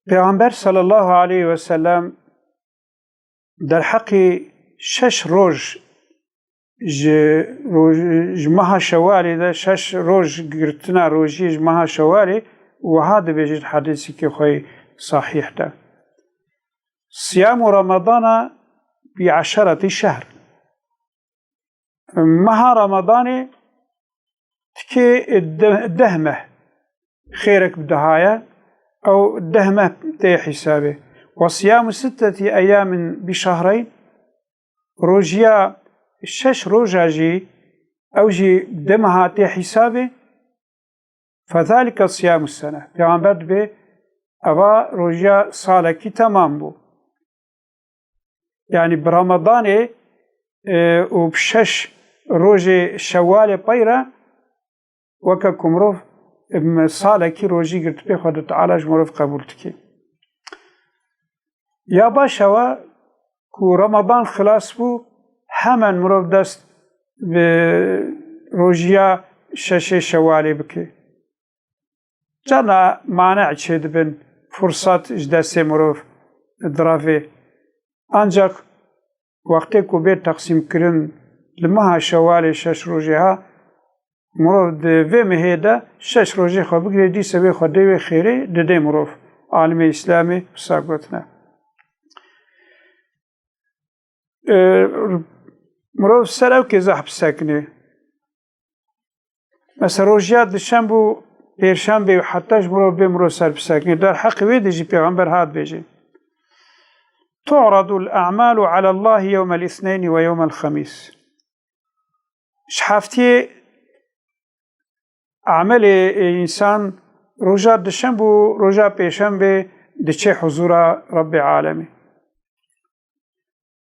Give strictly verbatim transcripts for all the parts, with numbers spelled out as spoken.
Pêxember sallallahu aleyhi ve sellem derheqê şeş roj ji roj, ji meha Şewalê de şeş roj girtina rojiyê ji meha Şewalê wiha dibêje di hedîseke xwe yê sahîh de: "Siyamu Ramadana bi eşeretî şehr." Meha Ramadanê tikê de-, deh meh xêrek bi daha ye, ew deh meh tê hîsabê. "Ve siyamu sitteti eyamin bi şehreyn." Rojiya şeş roja jî, ew jî deh meha tê hîsabê. "Fezalike siyamu sene." Pêxember dibê, eva rojiya salekî temam bû. Yanî bi Ramadanê, e, û bi şeş rojê Şewalê pey re weke ku mirov, em, salekî rojî girtibê, Xwedê Teala ji mirov qebûl dike. Ya baş ew e ku Ramadan xilas bû, hemen mirov dest bi rojiya şeşê Şewalê bike. Carna mane çêdibin, fursat ji destê mirov direvê. Ancak wextê ku bê teqsîmkirin li meha Şewalê şeş rojê ha, mirov di vê mehê de şeş rojê xwe bigire, dîsa wê Xwedê wê xêrê didê mirov. Alimê Îslamê wisa gotine. E, mirov ser ew kê zehf bisekine. Mesela rojiya dişemb û pêrşembê û heta ji mirov bê mirov ser bisekine. Derheqê wê de jî Pêxember hat bêje: "Tu'radul a'malu alallahi yewmel îsneyni ve yewmel xemîs." Ji heftiyê emelê însan roja dişemb û roja pêşembê diçe huzura Rebbê alemî.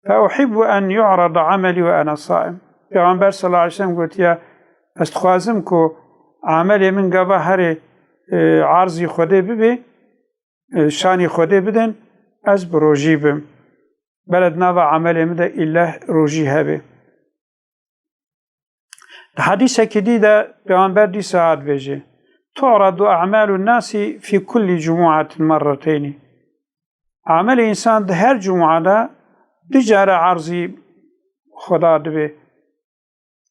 "Fe uhibbu en yu'rada ameli ve ene saim." Pêxember sallallahu aleyhi ve sellem gotiye, ez dixwazim ku amelê min gava herê, e, arzî Xwedê bibe, e, şanî Xwedê bidin, ez bi rojî bim. Beled nava amelê min de îlleh rojî hebe. Di hedîsekî dî de Pêxember dîsa hat bêje: "Tu'radu a'malun nasi fi kulli cumu'atin merreteyni." Amelê însan di her cuma de du care arzî Xweda dibe.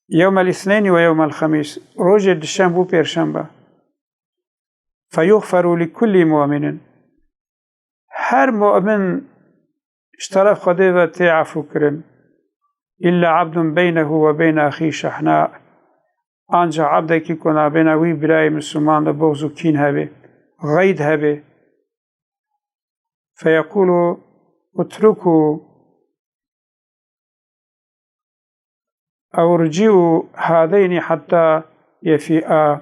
Yewmel îsneyni ve yewmel xemîs, rojê dişemb û pêrşembe. "Feyuxferu li kulli mu'minin." Her mu'min ji teref Xwedê ve tê efû kirin. "Îlla abdun beynehu ve beyne axî şehna." Anca ebdekî ku nabêna wî birayê Misliman de boxz û kîn hebe, xeyd hebe. "Feyequlu utruku ew rici'u hadeyni heta yefi'a."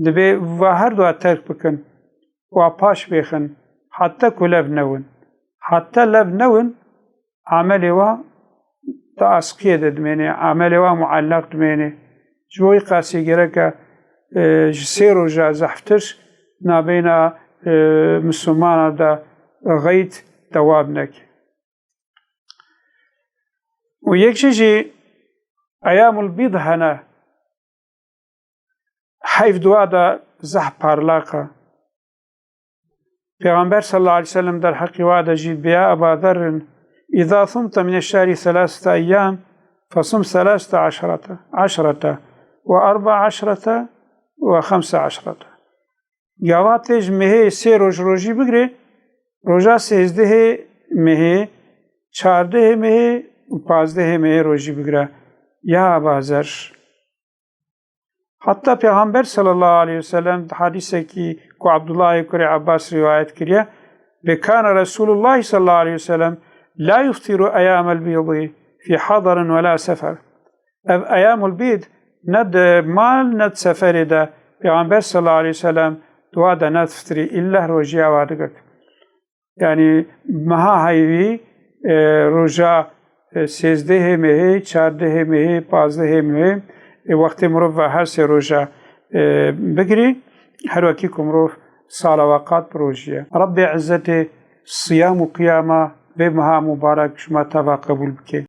Dibê va her dua terk bikin, wa paş bêxin, heta ku lev newin. Heta lev newin, amelê wa di askiyê de dimêne, amelê wa muallaq dimêne. Ji bo wî qasî gereke, e, ji sê roja zehftir nabeyna, e, Mislimana de xeyd dewam neke. Û yek jî jî eyamul bîd hene, heyv dua de zehf parlaq e. Pêxember sallallahu aleyhi ve sellem derheqî wa de jî dibê: "Ya Eba Zerrin, îza sumte mine şehri selasete eyyam, fesum selasete aşrete, aşrete ve arba aşrete ve xemse aşrete." Gava tê ji mehê sê roj rojî bigirê, roja sêzdehê mehê, çardehê mehê û pazdehê mehê rojî bigire. Ya Eba Zer. Heta Pêxember sallallahu aleyhi ve sellem di hadîsekî ku Abdullahê kurê Abbas rîwayet kiriye, bê: "Kana Resulullah sallallahu aleyhi ve sellem la yuftiru eyyamel bîdî fi hadarin ve la sefer." Ev eyamul bîd ne di mal ne di seferê de Pêxember sallallahu aleyhi ve sellem dua de nediftirî, îlleh rojiya wa digirt. Yanî meha heyvî, e, roja, e, sêzdehê mehê, çardehê mehê, pazdehê mehê, e, wextê mirov ve her sê roja, e, bigirî, her wekî ku mirov sala we qat bi rojî ye. Rebbê Izzetê siyam û qiyama vê meha mubarek ji me teva qebûl bike.